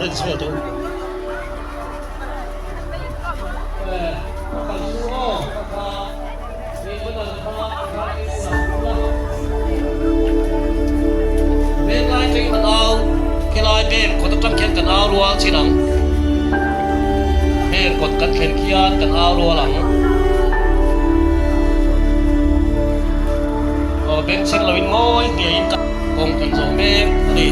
ready chhuak tawh u. Venglai teng kan au, khilai bank kawt atang khian kan au rual chin ang. Bank kawt kan thlen khian kan au rual ang. Aw bank chheng loin ngawi hniaiin kawng kan zawh mek a ni.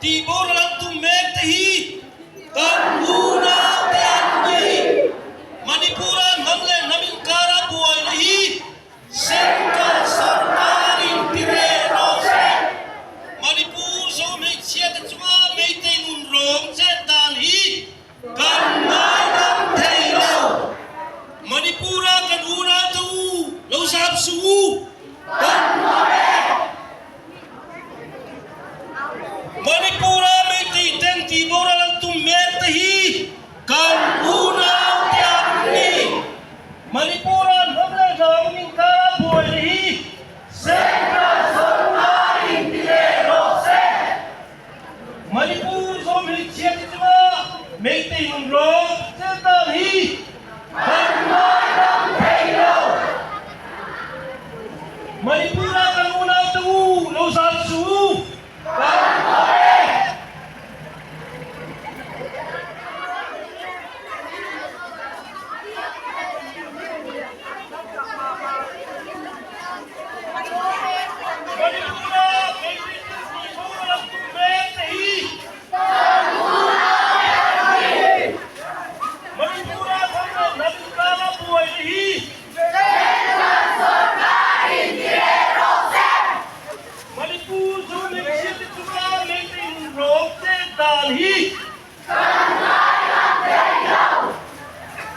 Tihboral an tum mek te hi kan unau te an ni. Manipur-a hnam leh hnam inkara buaina hi Central sarkarin ti ve rawh se. Manipur zo hmeichhia te chunga Meitei nun rawng chet dan hi kan ngaidam thei lo. Manipur-a kan unau te u lo zam suh u. Kan hma e! Manipur-a Meitei ten tihboral an tum mek te hi kan unau te an ni. Manipur-a hnam leh hnam inkara buaina hi Central sorkarin ti ve rawh se. Manipur zawmhmeichhia te chunga Meitei nun rawng chet dan hi kan ngaidam thei lo. Manipur-a kan unaute u lo zam suh u, kan awm e. Manipur-a Meitei tih boral an tum mek te hi Manipur-a hnam leh hnam inkara buaina hi Manipur Zohmeichhia te chunga Meitei nun rawng chet dan hi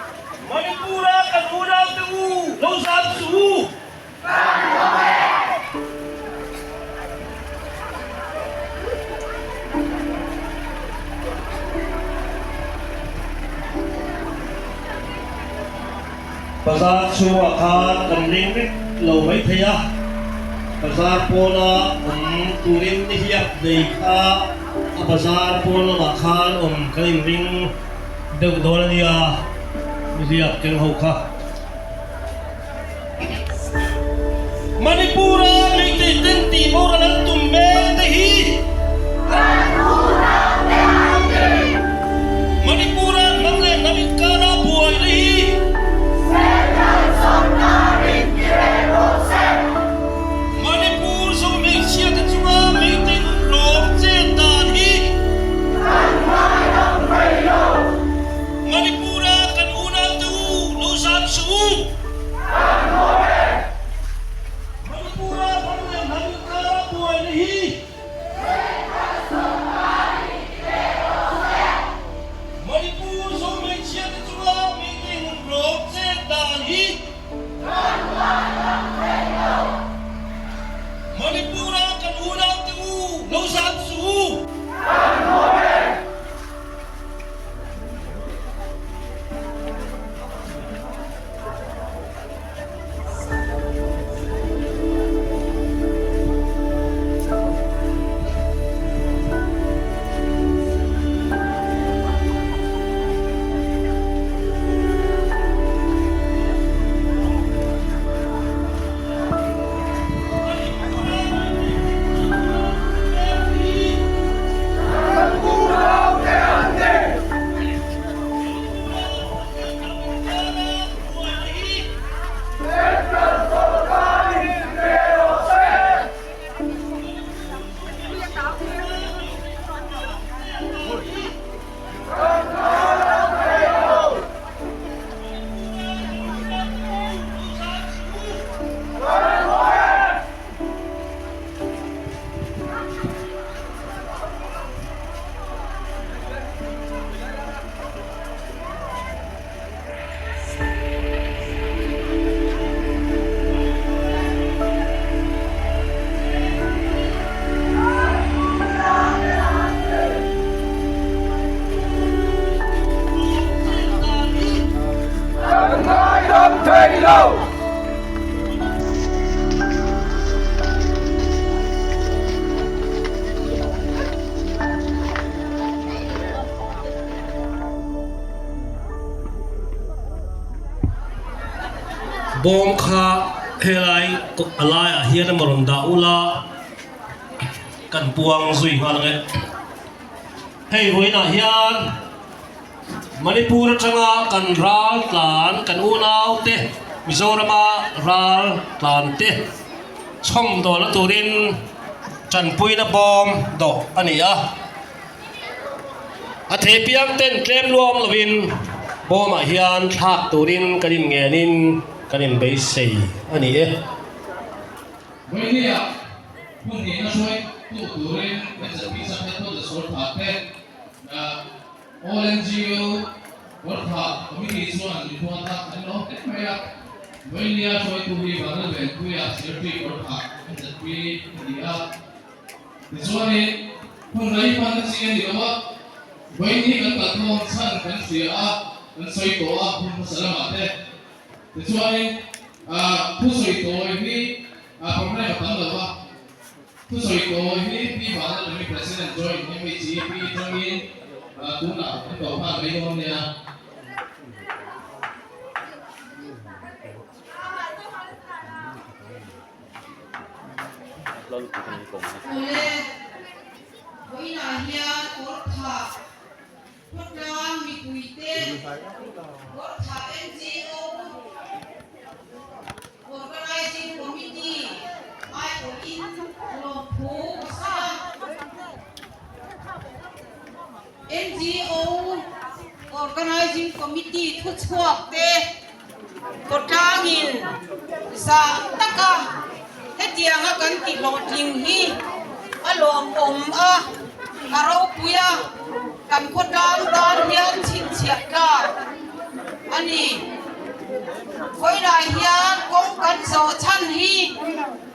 Manipur-a kan unaute u lo zam suh u. Bazar chhungah khan kan ring vek lo mai thei a, bazar pawna awm turin nihliap nei kha a bazar pawn lamah khan awm kan inring deuh dawn a nia, nihliap keng ho kha. Manipur-a Meitei ten tih boral an tum mek te hi Manipur-a hnam leh hnam inkara buaina hi Manipur zo hmeichhia te chunga Meitei nun rawng chet dan hi Manipur-a kan unaute u lo zam suh u. Manipur-a hnam leh hnam inkara buaina hi. Bawm kha helai a laiah hian emaw rawn dah ula kan puang zui nghal ang e. Hei vawiinah hian Manipur atanga kan ral tlan kan unaute Mizorama ral tlan te chhawmdawlna turin tanpuina bawm dawh a ni a. A thei piang ten tlem luam lovin bawmah hian thlak turin kan inngenin kan inbeisei a ni e. Vawinia hun nihna hruai tu turin MZP Sub-Headquarters Zawrtha te All NGO Zawrtha Committee chuan mipuan tak an lawm hle mai a. Vawinia hruaitu hi Vanlalvenpuia Secretary Zawrtha MZP a ni a. Tichuanin, hun rei hman a chi a ni lo a, vawiin hi kan kalthawn chhan kan hria a, kan sawi tawh a hun hmasa lamah te. Tichuanin, thusawi tawi hi programme a tam lo va, thusawi tawi hi Pi Vanlalremi President Joint MHEP atangin tunah kan ko nghal mai dawn nia. Awle, vawiinah hian Kawrthah khawtlang mipuite Kawrthah NGO Organizing Committee aiawhin lawmthu ka sawi a. NGO Organizing Committee thuchhuak te Khawtlangin zah taka hetianga kan ti hlawhtling hi a lawmawm a, a ropui a, kan khawtlang tan hian chhinchhiah tlak a ni. Khawihlai hian kawng kan zawh chhan hi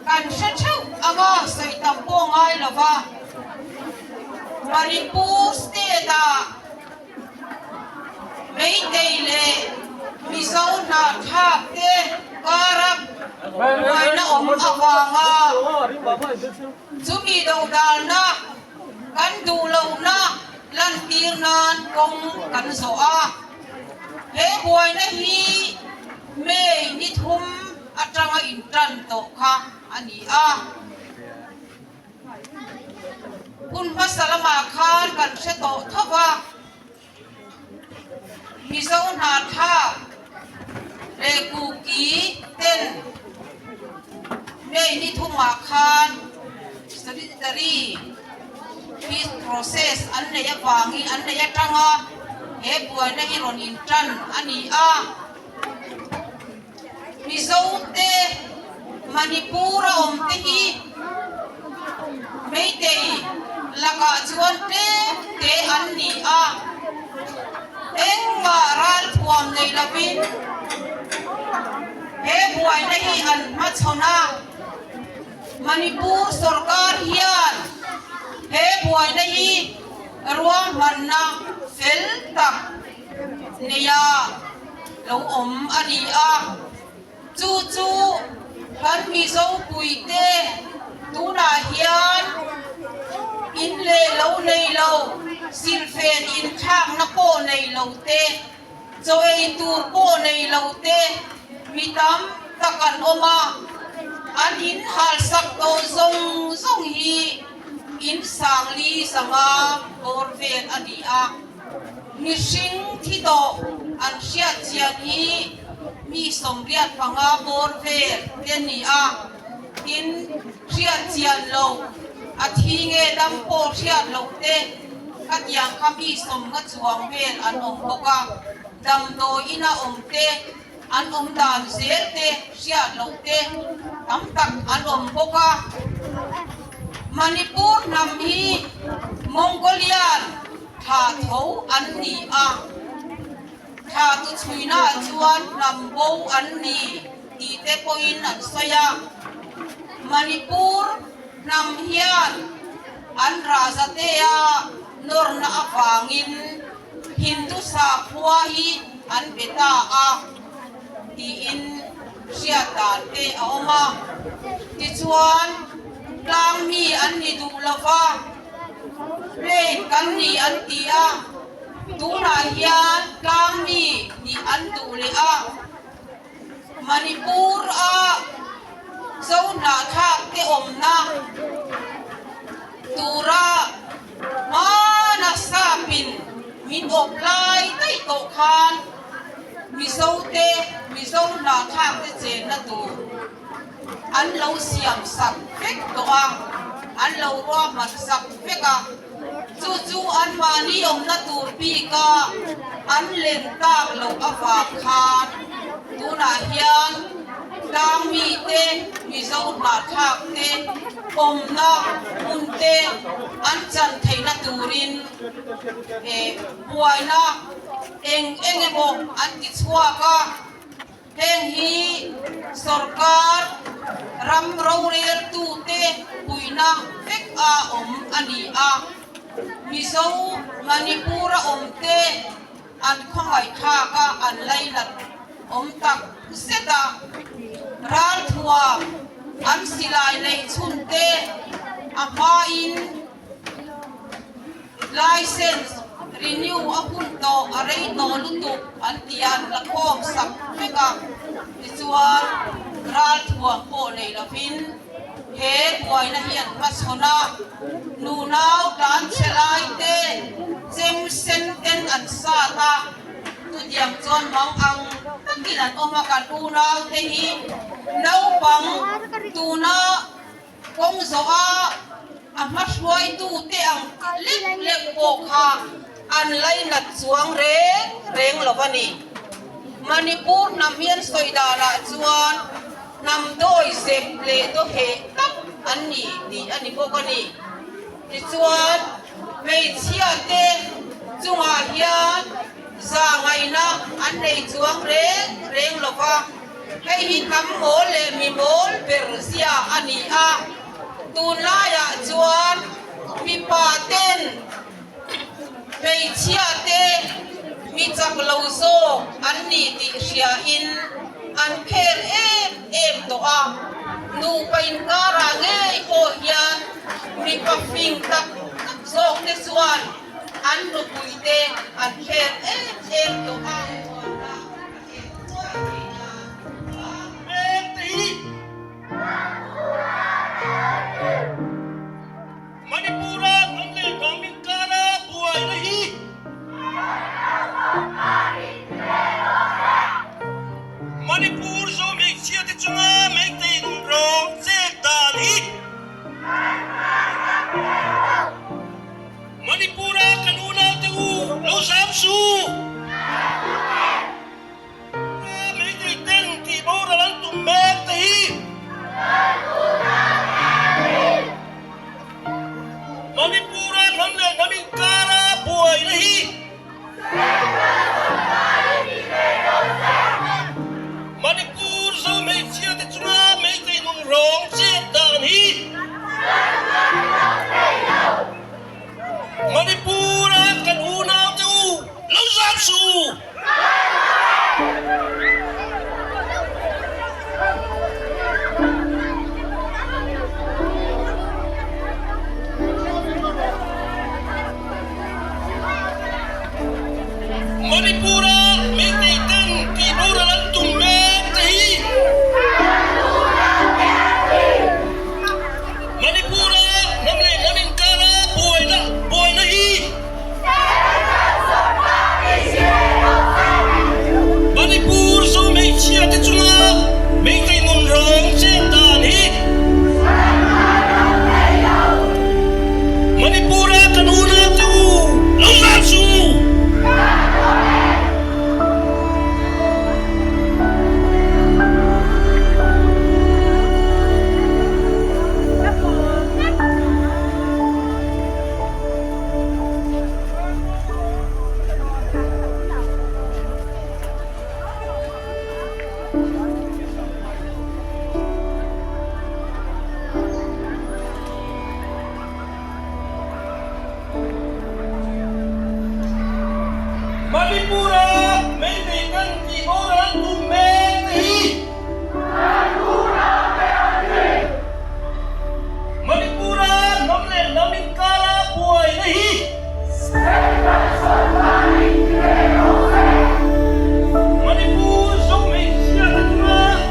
kan hre theuh anga sawi tam pawh ngai lo va, Manipur state-ah Meitei leh Mizo hnahthlak te kara buaina awm avanga chumi dodalna kan duh lohna lantir nan kawng kan zawh a. He buaina hi May ni thum atanga intan tawh kha a ni a. Hun hmasa lamah khan kan hre tawh tho va, Mizo hnahthlak leh Kuki ten May ni thumah khan Solitary Peace Process an neih avangin an neih atanga he buaina hi rawn intan a ni a. Mizo te Manipur a awm te hi Meitei lakah chuan tlem te an ni a, engmah ralthuam nei lovin he buaina hi an hmachhawn a. Manipur sorkar hian he buaina hi ruahmanna fel tak neia lo awm a ni a, chu chu kan Mizo puite tunah hian in leh lo nei lo, silfen inthlakna pawh nei lo te, chaw ei tur pawh nei lo te mi tam tak an awm a, an inhalsak tawh zawng zawng hi in sangli zanga bawr vel a ni a. Mihring thi tawh an hriat chian hi mi 85 bawr vel te an ni a, tin hriat chian loh a thi nge dam pawh hriat loh te khatiang kha mi 50 chuang vel an awm bawk a, damdawi ina awm te an awm dan zel te hriat loh te tam tak an awm bawk a. Manipur hnam hi Mongolian thla tho an ni a, thla tu chhuinaah chuan hnam bo an ni tih te pawhin an sawi a. Manipur hnam hian an Rajatea nawrna avangin Hindu sakhua hi an be ta a tiin hriat dan te a awm a. Tichuan, tlang mi an ni duh lo va, plane kan ni an ti a, tunah hian tlang mi nih an duh leh a. Manipur-a Zohnahthlakte awmna tura hmana sapin min awp lai daih tawh khan Mizote, Mizo hnahthlakte chenna tur an lo siam sak vek tawh a, an lo ruahman sak vek a. Chu chu anmahni awmna tur bika an len tak loh avang khan tunah hian tlang mite, Mizo hnahthlak te awmna hmun te an chan theihna turin buaina eng eng emaw an ti chhuak a. Heng hi sorkar ram roreltute puihna vek a awm a ni a, Mizo Manipur-a awmte an khawngaihthlak a, an lainat awm tak zet a, ralthuam an silai neih chhunte a hmain License renew a hun tawh a rei tawh lutuk an ti a, an la khawm sak vek a, tichuan ralthuam pawh nei lovin he buaina hi an hmachhawn a, nunau tlan chhe lai te chem sen ten an sat a, chutiang chuan mang ang takin an awm a, kan unau te hi naupang tuna Kawng zawh a a hmahruaitu te ang lek lek pawh kha an lainat chuang reng reng lo a ni. Manipur hnam hi an sawi danah chuan hnam dawi zep leh dawheh tak an ni tih a ni bawk a ni. Tichuan, hmeichhia te chungah hian zahngaihna an nei chuang reng reng lo va. Hei hi hnam mawl leh mi mawl ber zia a ni a, tunlaiah chuan mipa ten hmeichhia te mi chak lo zawk an ni tih hriain an khel em em tawh a, nupa inkarah ngei pawh hian mipa fing tak tak zawk te chuan an nupui te an khel em em tawh a. Manipur-a hnam leh hnam inkara buaina hi Manipur zo hmeichhiate chunga Meitei nunrawng chet dan hi Manipur-a kan unaute u lo zam su! Meitei ten tih boral an tum mek te hi Manipur-a hnam leh hnam inkara buaina hi Manipur zo hmeichhia te chunga Meitei nunrawng chet dan hi Manipur-a kan unaute u lo zam suh u! Manipur-a Meitei ten tih boral an tum mek te hi Manipur-a hnam leh hnam inkara buaina buaina hi Manipur zo hmeichhia te chunga Meitei nun rawng chet dan hi Manipur-a kan unau te u lo zam suh u! Manipur-a Meitei kan tih boral an tum mek te hi Manipur-a hnam leh hnam inkara buaina hi Manipur zo hmeichhia te chunga.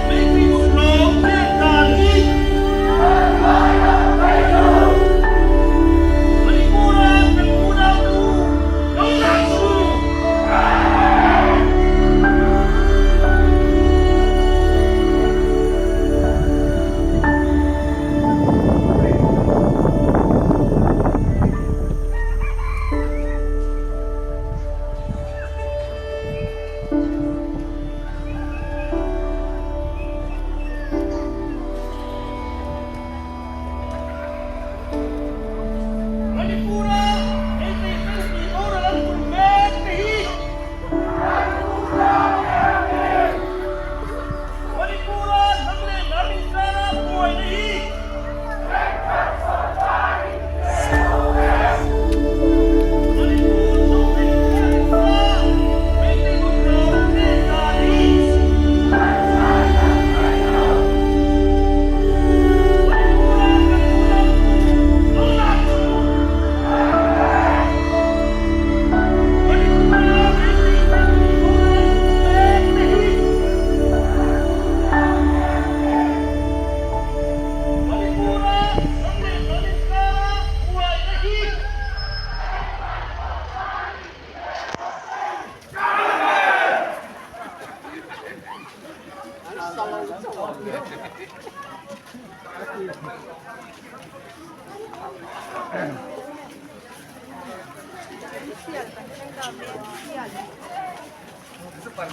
Kan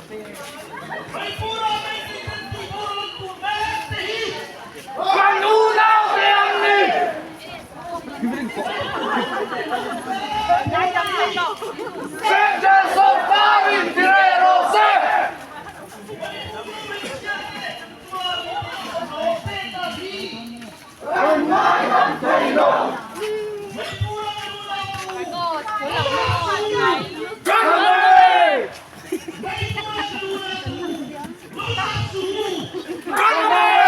unau te an ni. Central sorkarin ti reh rawh se. Kan ngaidam thei lo. Kan nei. Kan nei.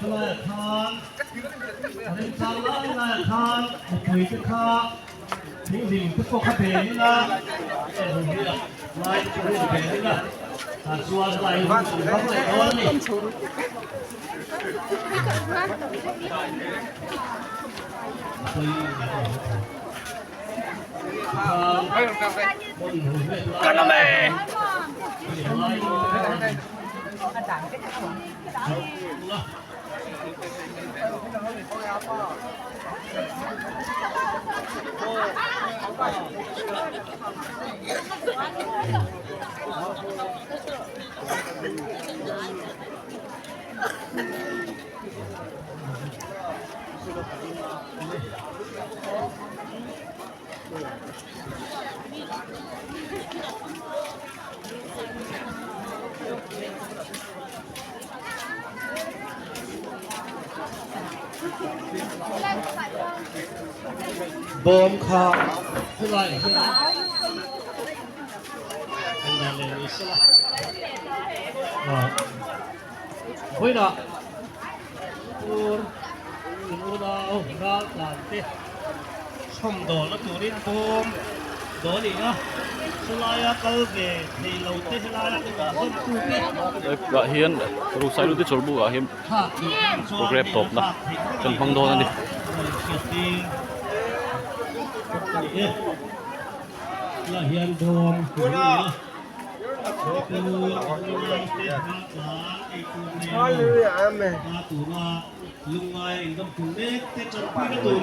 Helaiah khan remchang lai laiah khan mipui te kha thing hlim te pawh kha ven ila hei hi a lai te pawh hi ven ila tah chuan helai hi hun kan hmang leh dawn a ni. Bawm kha helaiah hian an dah leh ni sela ah vawiinah tur in unau ral tlan te chhawmdawlna turin bawm dawn a ni a chulaia kal ve thei lo te helaia inzawm tu te. Tah hian Rusailu te chawlhbuk ah hian programme tawpna kan hmang dawn a ni.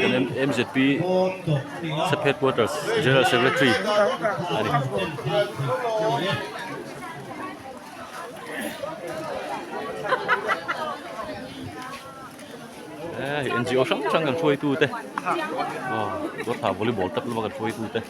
Kan MZP Sub Headquarters General Secretary a ni. Hei NGO hrang hrang kan hruaitu te aw Gorkha volleyball club lama kan hruaitu te.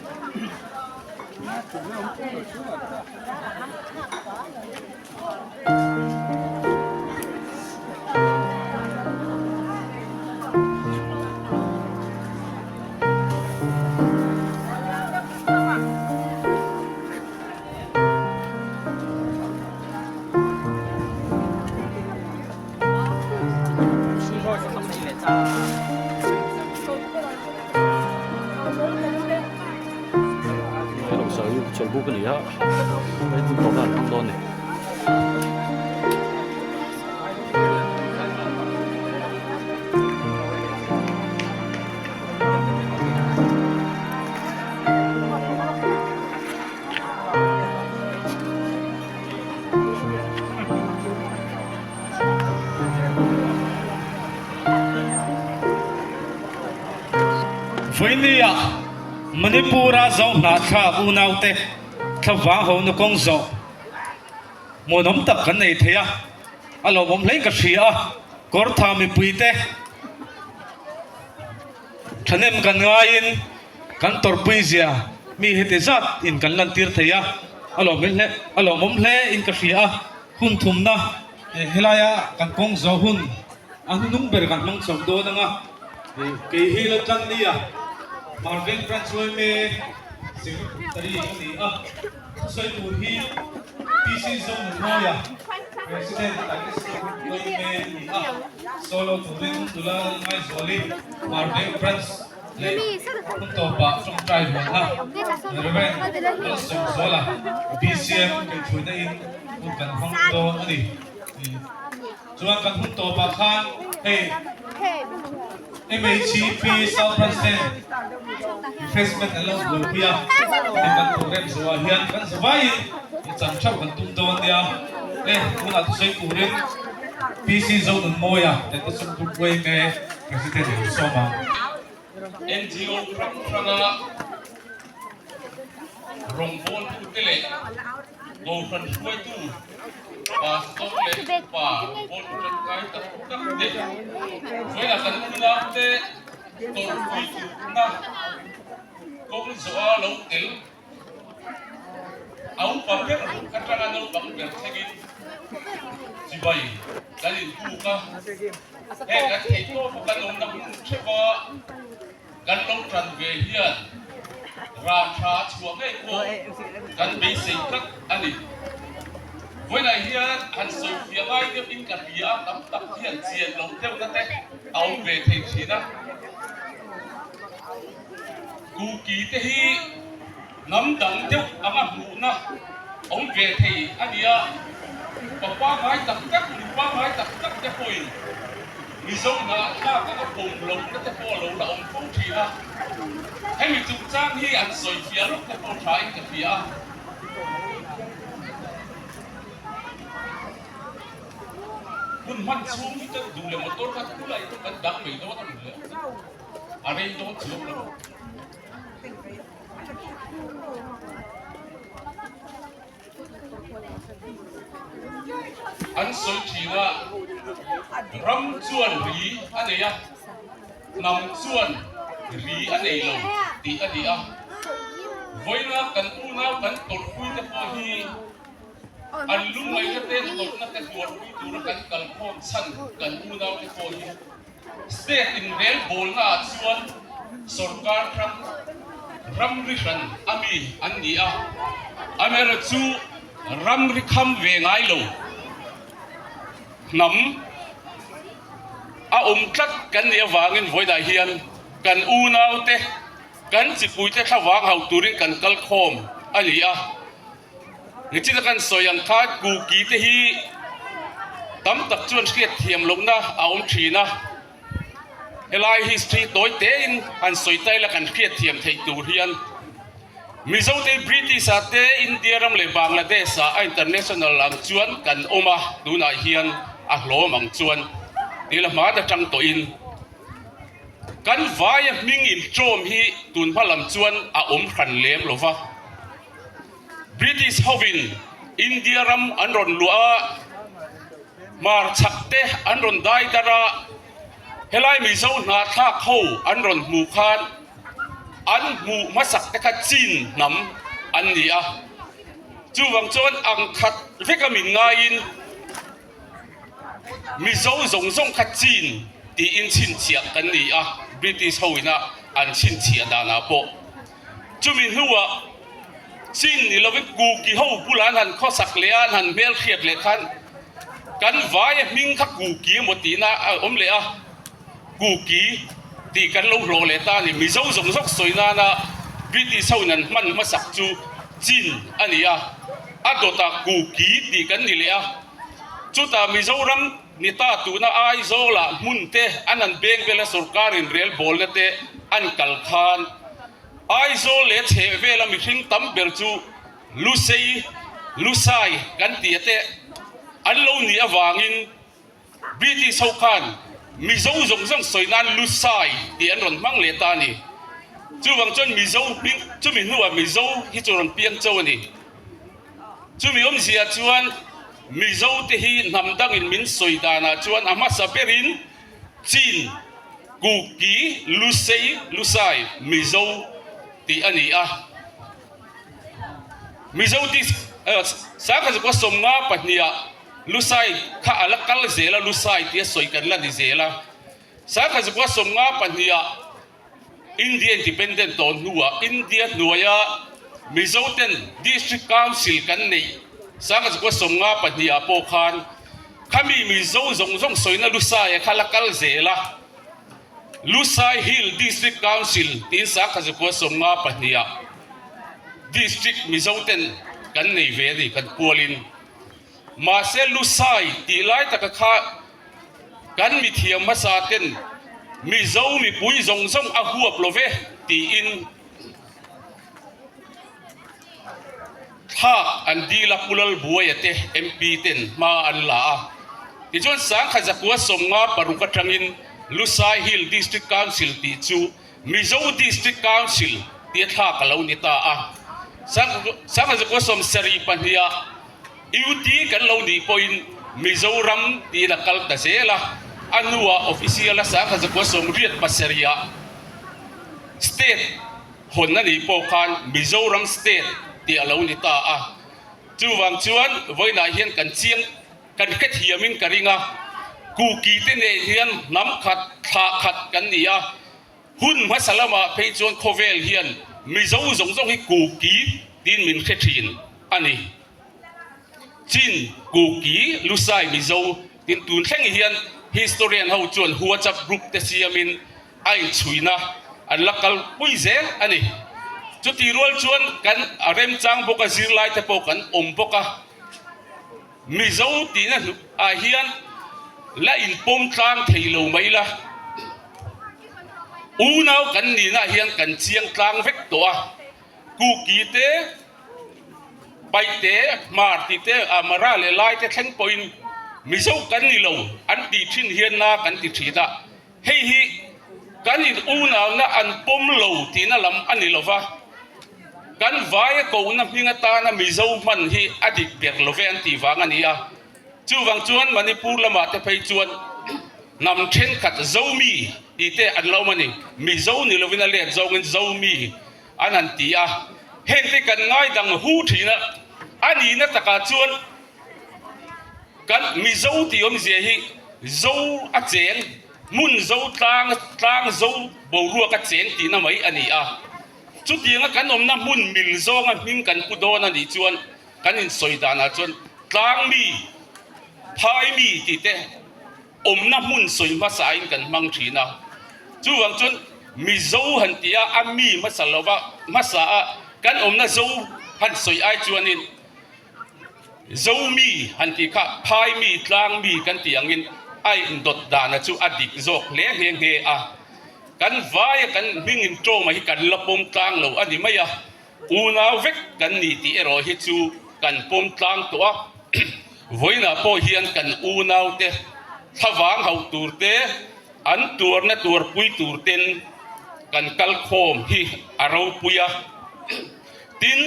Chawlhbuk a ni a hei hmun tawpah an hmang dawn a ni. Vawinia Manipur-a Zohnahthlak unaute thlavang hona kawng zawh hmuhnawm tak kan nei thei a, a lawmawm hlein ka hria a, Kawrtha mipuite thahnem kan ngaiin kan tawrhpui zia mi heti zat in kan lantir thei a, a lawmawm hle in ka hria a, hun thumna helaia kan kawng zawh hun a hnunung ber kan hmang chho dawn ang a, kei hi lo tlang nia Marvin Branch Uaime Secretary a ni a, thusawi tur hi PC Zonunmawia President Uaime a ni a, solo turin nula Lalngaizuali Marvin Branch leh hun tawpah tawngtai huanna Rev. Malsawmzuala BCM kaihhruaina in hun kan hmang dawn a ni. Chuan kan hun tawpah khan hei MHCP South Branch ten refreshment an lo buaipui a, hei kan program zawhah hian kan zavaiin chan theuh kan tum dawn nia. Le tunah thusawi turin PC Zonunmawia tete chu Group yma President in sawm ang. NGO hrang hranga Rawngbawltute leh Kohhran hruaitu Pastor leh Upa rawngbawltu tangkai tak tak te vawiinah kan unaute tawrhpui duhna kawng zawha lo tel a upa ber atanga naupang ber thlengin chibai kan inbuk a, heng kan theihtawp a kan awmna hmun theuh a kan lo tan ve hian rah tha a chhuah ngei pawh kan beisei tlat a ni. Vawiinah hian han sawifiah ngai deuhin ka hria a, tam tak hian chian lo deuhna te a awm ve thei thin a. Kuki te hi hnam dang deuh anga hmuhna awm ve thei a ni a, papa ngai tak tak, nupa ngai tak tak te pawhin Mizo hnahthlak anga pawm lohna te pawh a lo la awm fo thin a, hemi chungchang hi an sawi fiah lawk te pawh tha in ka hria a. Hun hman chhung hi kan duh leh motor kha khulai pawh kan dang mai dawn a ni le. A rei dawn chiang lo. An sawi thin a, ram chuan ri a nei a, hnam chuan ri a nei lo tih a ni a. Vawiina kan unau kan tawrhpui te pawh hi an lungngaihna te tawrhna te tuarpui tura kan kalkhawm chhan kan unau te pawh hi State inrelbawlna ah chuan sorkar hrang ramri hran a mi an ni a, amaherawh chu ramri kham ve ngai lo hnam a awm tlat kan nih avangin vawiinah hian kan unaute kan chipuite thlavang hauh turin kan kal khawm a ni a. Nichina kan sawi ang khan Kuki te hi tam tak chuan hriat thiam lohna a awm thin a, helai history tawi tein han sawi ta ila kan hriat thiam theih tur hian Mizo te hi British ah te India ram leh Bangladesh ah a international ang chuan kan awm a, tunah hian a hlawm ang chuan tila hma atang tawhin kan vaia hming intawm hi tun hma lam chuan a awm hran lem lova. British hovin India ram an rawn luah a, hmarchhak te an rawn dai darh a, helai Mizo hnahthlak ho an rawn hmuh khan an hmuh hmasak te kha Chin hnam an ni a, chuvang chuan ang khat veka min ngaiin Mizo zawng zawng kha Chin tiin chhinchhiah kan ni a, British ho ina an chhinchhiah danah pawh. Chumi hnuah Chin ni lovin Kuki ho bulah an han khawsak leh a, an han hmel hriat leh khan kan vaia hming kha Kuki emaw tihna a awm leh a, Kuki tih kan lo hlawh leh ta a ni. Mizo zawng zawng sawi nana British ho in an hman hmasak chu Chin a ni a, a dawtah Kuki tih kan ni leh a, chutah Mizoram ni ta tuna Aizawlah hmun te an han beng vel a, sorkarin rel bawlna te an kal khan Aizawl leh chheh vela mihring tam ber chu Lusei, Lusai kan tih a te an lo nih avangin British ho khan Mizo zawng zawng sawi nan Lusai tih an rawn hmang leh ta a ni. Chuvang chuan Mizo hming chumi hnuah Mizo hi chu rawn piang chauh a ni. Chumi awmzia chuan Mizo te hi hnam dangin min sawi danah chuan a hmasa berin Chin, Kuki, Lusei, Lusai, Mizo tih a ni a. Mizo tih Sangha zakua 54 ah Lusai kha a la kal zel a, Lusai tia sawi kan la ni zel a. Sangha zakua 52 ah India Independent tawn hnuah India hnuaia Mizo ten District Council kan neih 1952 ah pawh khan khami Mizo zawng zawng sawina Lusai-a kha la kal zel a, Lusai Hill District Council tiin 1952 ah District Mizo ten kan nei ve a ni kan pualin. Mahse Lusai tih lai taka kha Kan mithiam hmasa ten Mizo mipui zawng zawng a huap lo ve tiin thlak an dil a, Pu Lalbuaia te MP ten hma an la a. Tichuan 1956 atangin Lusai Hill District Council tih chu Mizo District Council tia thlak a lo ni ta a. 1972 ah UT kan lo nih pawhin Mizoram tiin a kal ta zel a, a hnuah official a 1987 ah state hawn a nih pawh khan Mizoram state tih a lo ni ta a. Chuvang chuan vawiinah hian kan chiang kan hrethiamin ka ring a, Kuki te nen hian hnam khat, thlah khat kan ni a, Hun hmasa lamah phei chuan khawvel hian Mizo zawng zawng hi Kuki tiin min hre thin a ni. Chin, Kuki, Lusai, Mizo tin tun thleng hian historian ho chuan WhatsApp group te siamin a inchhuina an la kalpui zel a ni. Chuti rual chuan kan a remchang bawk a zirlai te pawh kan awm bawk a. Mizo tihna ah hian la inpawm tlang thei lo mai la, unau kan nihna hian kan chiang tlang vek tawh a, Kuki te, Paih te, Hmar tih te, Mara leh Lai te thleng pawhin Mizo kan ni lo an tih thin hian na kan ti thin a, hei hi kan in unauna an pawm lo tihna lam a ni lo va. Kan vaia kohna hming atana Mizo hman hi a dik ber lo ve an tih vang a ni a. Chuvang chuan Manipur lamah te phei chuan hnam thenkhat Zomi tih te an lo awm a ni. Mizo ni lovin a let zawngin Zomi an han ti a. Hengte kan ngaidang hu thin a, a nihna takah chuan kan Mizo tih awmzia hi Zo a cheng, hmun zo tlang tlang zo boruak a cheng tihna mai a ni a. Chutianga kan awmna hmun mil zawnga hming kan pu dawn a nih chuan kan insawi danah chuan tlang mi, phai mi tih te awmna hmun sawi hmasain kan hmang thin a. Chuvang chuan Mizo han tih a, a mi hmasa lova hmasa a kan awmna zo han sawi ai chuanin Zo mi han tih kha phai mi, tlang mi kan tih angin a indawt dana chu a dik zawk hle nghe nghe a. Kan vaia kan hming in tawma hi kan la pawm tlang lo a ni mai a, unau vek kan ni tih erawh hi chu kan pawm tlang tawh a. Vawiinah pawh hian kan unaute thlavang hauh tur te, an tuarna tuarpui tur ten kan kal khawm hi a ropui a. Tin,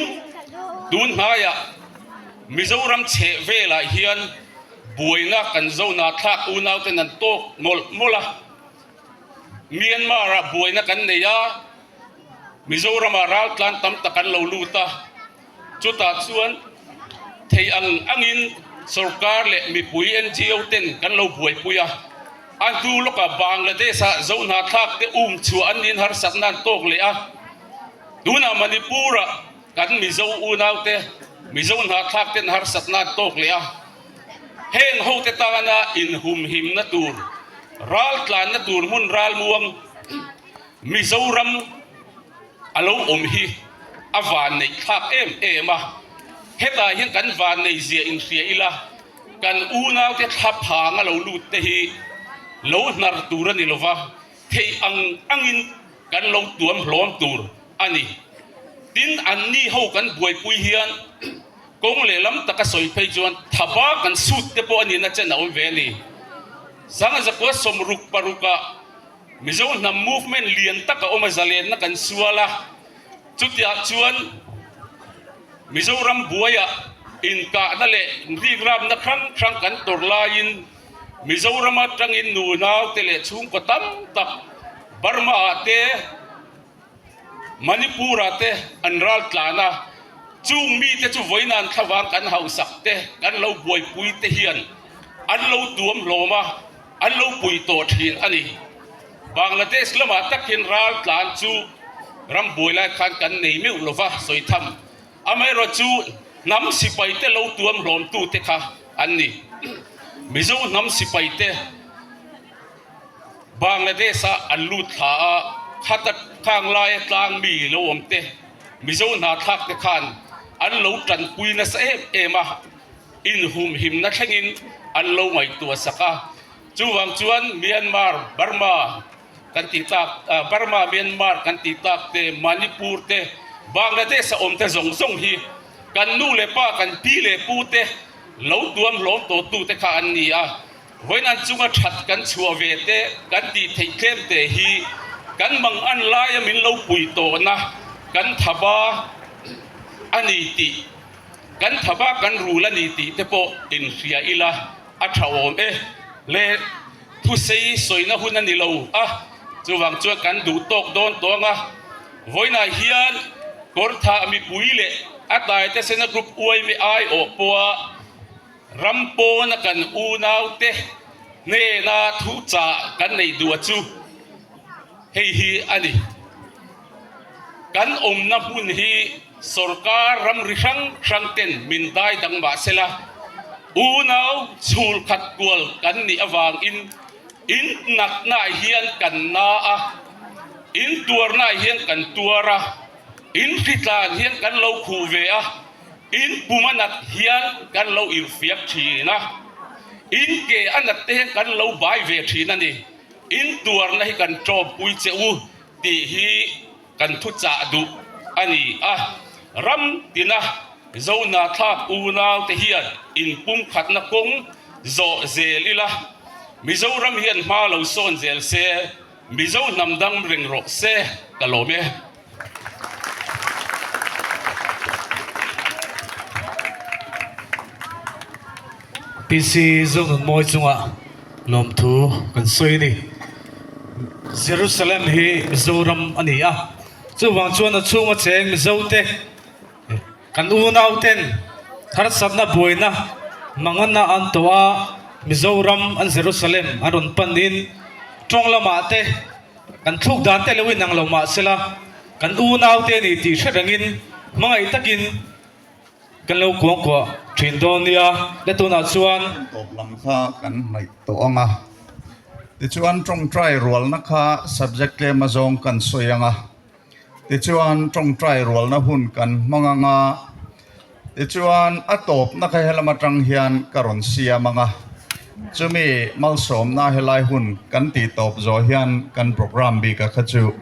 tun hnaiah Mizoram chheh velah hian buaina kan zohna thlak unauten an tawk mawlh mawlh a. Myanmar-ah buaina kan nei a, Mizoramah raltlan tam tak an lo lut a, chutah chuan thei ang angin sorkar leh mipui NGO ten kan lo buaipui a, a hnu lawkah Bangladesh-ah zohnahthlak te um chhuah an niin harsatna an tawk leh a, tunah Manipur-ah kan Mizo unaute Mizo hnahthlak ten harsatna an tawk leh a. Heng hote tana inhumhimna tur, raltlanna tur hmun ralmuang Mizoram a lo awm hi a vanneih thlak em em a. Hetah hian kan vanneih zia inhria ila, kan unaute thla phang a lo lut te hi lo hnar tur a ni lova, theih ang angin kan lo tuam hlawm tur a ni. Tin, anni ho kan buaipui hian kawng lehlam taka sawi phei chuan thaba kan sut te pawh a nihna chen a awm ve a ni. Sangzakua 66 ah Mizo hnam movement lian tak a awm a, zalenna kan sual a, chutiah chuan Mizoram buaiah inkahna leh rikrapna hrang hrang kan tawrh laiin Mizoram atangin nunaute leh chhungkaw tam tak Burma ah te, Manipur-ah te an ral tlan a, chung mite chu vawiin an thlavang kan hausak te, kan lo buaipui te hian an lo tuam hlawm a, an lo pui tawh thin a ni. Bangladesh lamah takin ral tlan chu ram buai lai khan kan nei meuh lo va, sawi tham. Amaherawh chu hnam sipai te lo tuam hlawm tute kha an ni. Mizo hnam sipai te. Bangladesh-ah an lut thla a, khata khang laia tlang mi lo awm te, Mizo hna thlak te khan an lo tanpui nasa em em a, inhumhimna thlengin an lo ngaihtuah sak a. Chuvang chuan Myanmar, Burma kan tih tak, Burma, Myanmar kan tih tak te, Manipur te, Bangladesh-a awm te zawng zawng hi kan nu leh pa, kan pi leh pu te lo tuam hlawm tawhtu te kha an ni a. Vawiin chunga that kan chhuah ve te kan tih theih tlem te hi kan mang an laia min lo pui tawhna kan tha ba. a ni tih, kan thaba kan rul a ni tih te pawh inhria ila a tha awm e. Le thusei sawina hun a ni lo a, chuvang chuan kan duh tawk dawn tawng a. Vawiinah hian Kawrthah mipui leh a taite sena group uaimi aiawh pawha ram pawna kan unaute hnena thuchah kan neih duh a chu hei hi a ni. Kan awmna hmun hi sorkar ramri hrang hrang ten min dai dang mah sela, unau chhul khat kual kan nih avangin in natnaah hian kan na a, in tuarnaah hian kan tuar a, in hritlan hian kan lo khuh ve a, in pum a nat hian kan lo irhfiak thin a, in ke a nat te hian kan lo bai ve thin a ni. In tuarna hi kan tawmpui che u tih hi kan thuchah duh a ni a. Ram tina Zohnathlak unaute hian inpumkhatna kawng zawh zel ila, Mizoram hian hma lo sawn zel se, Mizo hnam dang reng rawh se ka lawm e. PC Zonunmawi chungah lawmthu kan sawi a ni. Jerusalem hi Mizoram a ni a, chuvang chuan a chhunga cheng Mizote kan unauten harsatna buaina mangana an tawh a, Mizoram an Jerusalem an rawn panin tawng lamah te Kan thluk dan te lo inang lo mah sela, kan unaute a ni tih hre rengin hmangaih takin kan lo kuangkuah thin dawn nia. Le tunah chuan. Tawp lam kha kan hnaih tawh ang a, tichuan tawngtai rualna kha subject tlem azawng kan sawi ang a. Tichuan tawngtai rualna hun kan hmang ang a, tichuan a tawpna kha helam atang hian ka rawn siam ang a, chumi malsawmna helai hun kan tih tawp zawh hian kan programme bik a kha chu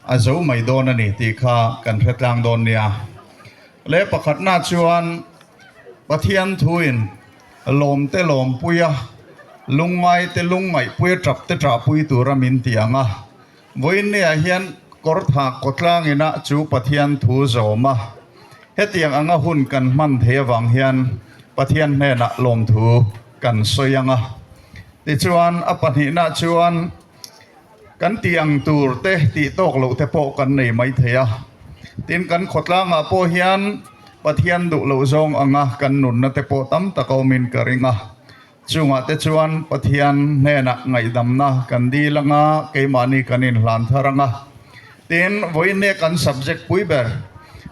a zo mai dawn a ni tih kha kan hre tlang dawn nia. Le pakhatna chuan Pathian thuin lawmte lawmpuia, lungngaite lungngaihpuia tapte tahpui tura min ti ang a, Vawiinniah hian Kawrthah Kawtlang inah chu Pathian thu zawm a, hetiang anga hun kan hman thei avang hian Pathian hnenah lawmthu kan sawi ang a. Tichuan, a pahnihna chuan kan tih ang tur te tih tawk loh te pawh kan nei mai thei a. Tin, kan khawtlangah pawh hian Pathian duh loh zawng anga kan nunna te pawh tam tak a awmin ka ring a. Chungah te chuan Pathian hnenah ngaihdamna kan dil ang a, keimahni kan inhlan thar ang a. Tin, vawiinne kan subject pui ber,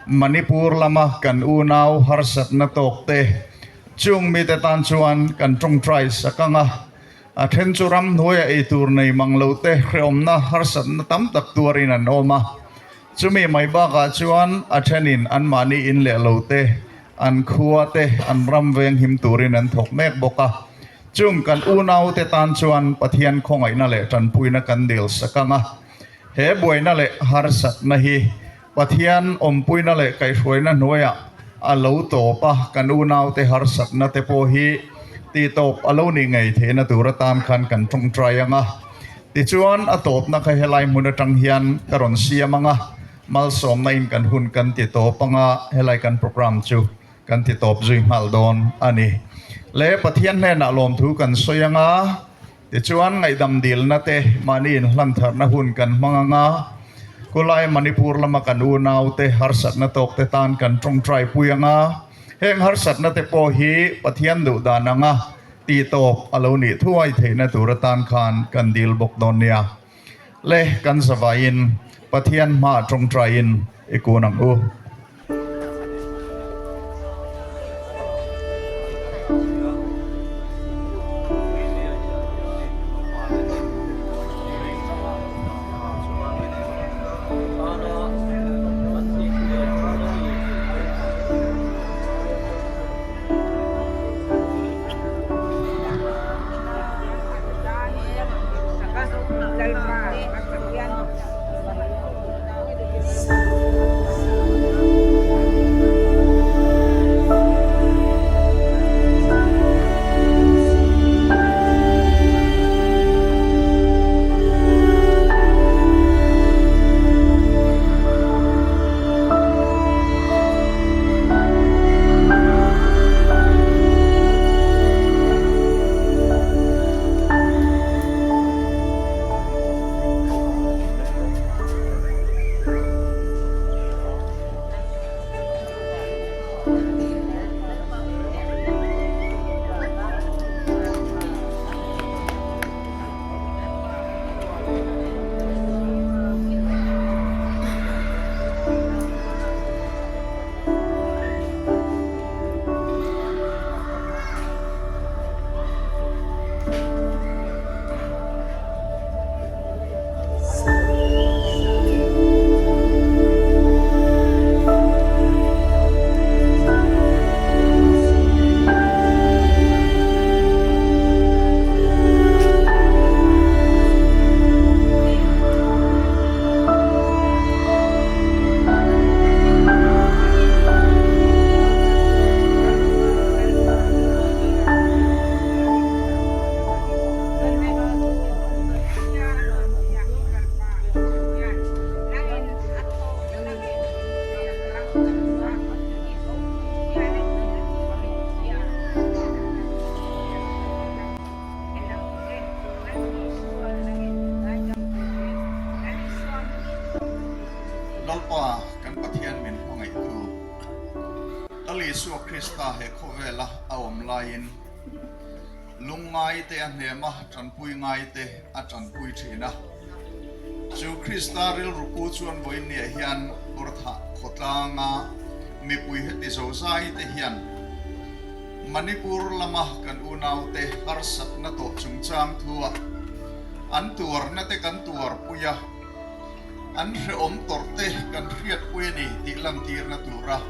Manipur lama kan unau harsatna tawk te, chung mite tan chuan kan tawngtai sak ang a. A then chu ramhnuaia eitur nei mang lo te hrehawmna harsatna tam tak tuarin an awm a. Chumi mai bakah chuan a thenin anmahni in leh lo te, An khua te an ram veng him turin an thawk mek bawk a. Chung kan unaute tan chuan Pathian khawngaihna leh tanpuina kan dil sak ang a. He buaina leh harsatna hi Pathian awmpuina leh kaihhruaina hnuaiah a lo tawp a, kan unaute harsatna te pawh hi tihtawp a lo nih ngei theihna tur atan khan kan tawngtai ang a. Tichuan a tawpna kha helai hmun atang hian ka rawn siam ang a. Malsawmna in kan hun kan ti tawp anga helai kan programme chu kan ti tawp zui nghal dawn a ni. Le Pathian hnenah lawmthu kan sawi anga tichuan ngaihdam dilna te mahni inhlan tharna hun kan hmang anga khulai Manipur lama kan unau te harsatna tawk te tan kan tawngtai pui anga heng harsatna te pawh hi Pathian duh dan anga ti tawp a lo nih thuai theihna tur atan khan kan dil bawk dawn nia. Le kan zavaiin Pathian hmaah tawngtaiin i kun ang u. Isua Krista he khawvela a awm laiin lungngaite a hnem a, tanpui ngaite a tanpui thin a. Chu Krista rilru pu chuan vawiinniah hian Kawrthah khawtlanga mipui heti zozaite hian Manipur lama kan unaute harsatna tawh chungchang thua an tuarna te kan tuarpui a, an hrehawm tawrh te kan hriatpui a ni tih lantirna tura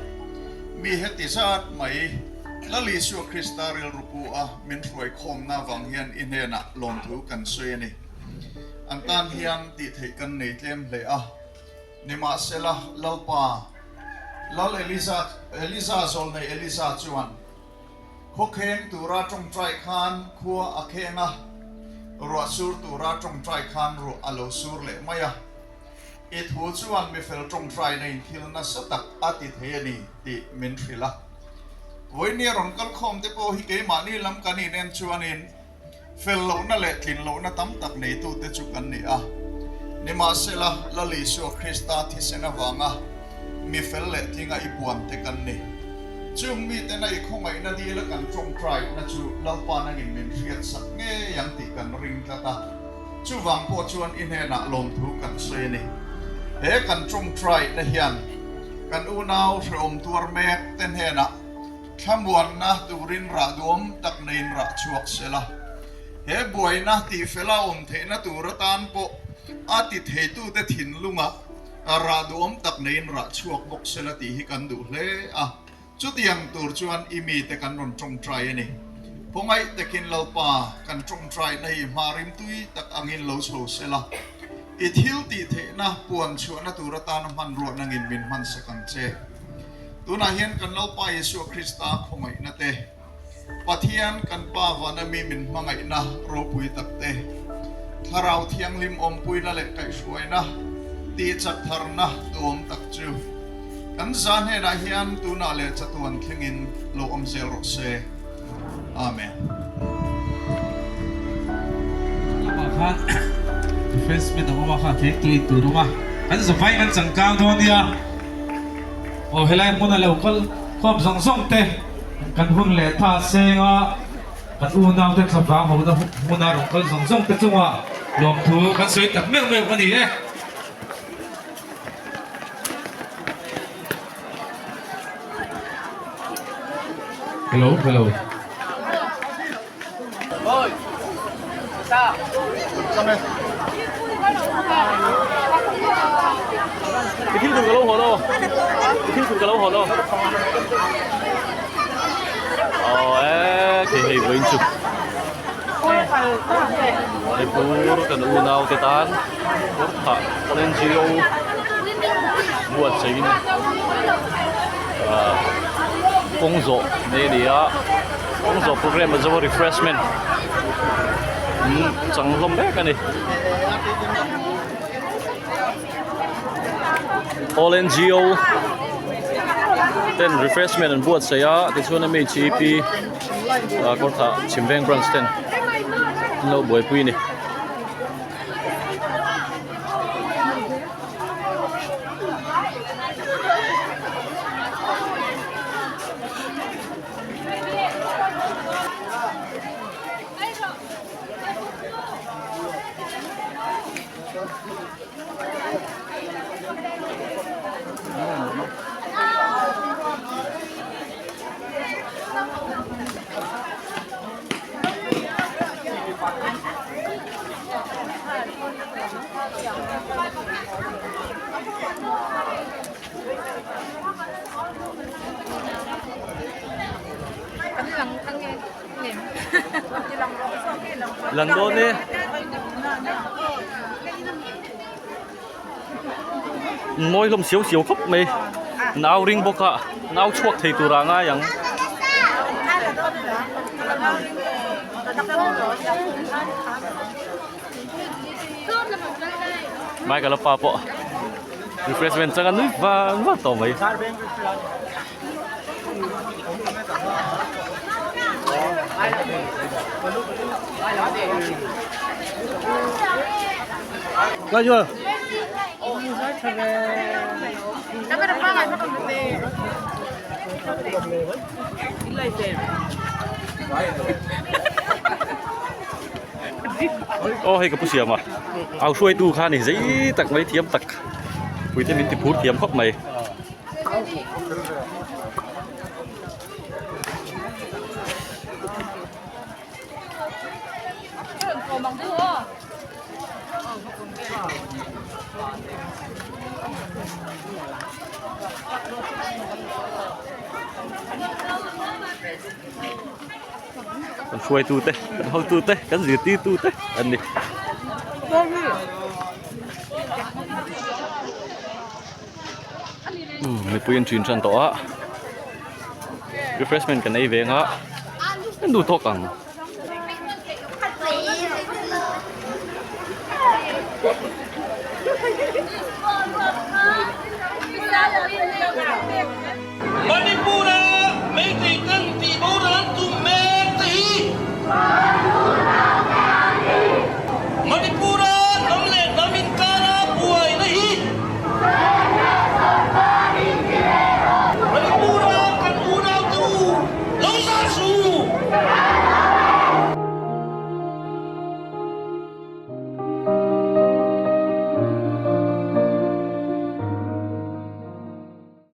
mi heti zat mai Lal Isua Krista rilru pu a min hruai khawmna avang hian i hnenah lawmthu kan sawi a ni. An tan hian tih theih kan nei tlem hle a, nimahsela Lalpa Lal Eliza Eliza zawlnei Eliza chuan Khawkheng tura tawngtai khan khua a kheng a, ruah sur tura tawngtai khan ruah a lo sur leh mai a. I thu chuan mifel tawngtaina in thil nasa tak a ti thei a ni tih min hrilh a. Vawinia rawn kal khawm te pawh hi keimahni lam kan inen chuanin fel lohna leh tlin lohna tam tak neitute chu kan ni a. Nimahsela, Lal Isua Krista thisen avanga mi fel leh tlinga i puan te kan ni. Chung mitena i khawngaihna dila kan tawngtaina chu Lalpa nangin min hriatsak ngei ang tih kan ring tlat a. Chuvang pawh chuan i hnenah lawmthu kan sawi a ni. He kan tawngtaina hian kan unau hrehawm tuar mek te hnenah Thlamuanna turin rah duam tak neiin rah chhuak se la, he buaina tihfela awm theihna tur atan pawh a ti theitute thinlungah rah duam tak neiin rah chhuak bawk se la tih hi kan duh hle a. Chutiang tur chuan i mite kan rawn tawngtai a ni. Khawngaih takin Lalpa, kan tawngtaina hi hma rimtui tak angin lo chho se la, i thil tih theihna puan chhuahna tur atana hmanruah nangin min hmansak ang che. Tunah hian kan Lalpa Isua Krista khawngaihna te, Pathian kan Pa vana mi min hmangaihna ropui tak te, Thlarau Thianghlim awmpuina leh kaihhruaina tihchak tharna duhawm tak chu kan za hnenah hian tunah leh chatuan thlengin lo awm zel rawh se. Amen. Lamah khan defenseman a awm a kha thei tui tur awm a, kan zavai kan changkang dawn nia. Aw helai hmuna lo kal khawm zawng zawng te kan hun leh tha senga kan unau te thlavang hona hmuna rawn kal zawng zawng te chungah lawmthu kan sawi tak meuh meuh a ni e. Hello hello. I thil tur ka lo hawn aw I thil tur ka lo hawn aw Aw e thei hei vawiin chu Manipur kan unau te tan Kawrthah NGO buatsaihin kawng zawh nei a ni a. Kawng zawh program a zo a refreshment an chang hlawm mek a ni. All NGO ten refreshment an buatsaih a tichuan MHEP Kawrthah Chhimveng branch ten an lo buaipui a ni. Lang dawn e. Mawi hlawm siau siau khawp mai. Nau ring bawk a, nau chhuak thei tur ah ngai ang. Michael a pa pawh refreshment changa nui vang vang tawh mai. Aw hei ka pu siam a au hruaitu kha ni zei tak mai thiam tak puite min ti phur thiam khawp mai. Kan hruaitu te kan hotu te kan zirtirtu te an ni. Mipui an ṭin ṭan tawh a refreshment kan ei ve ang a an duh tawk ang.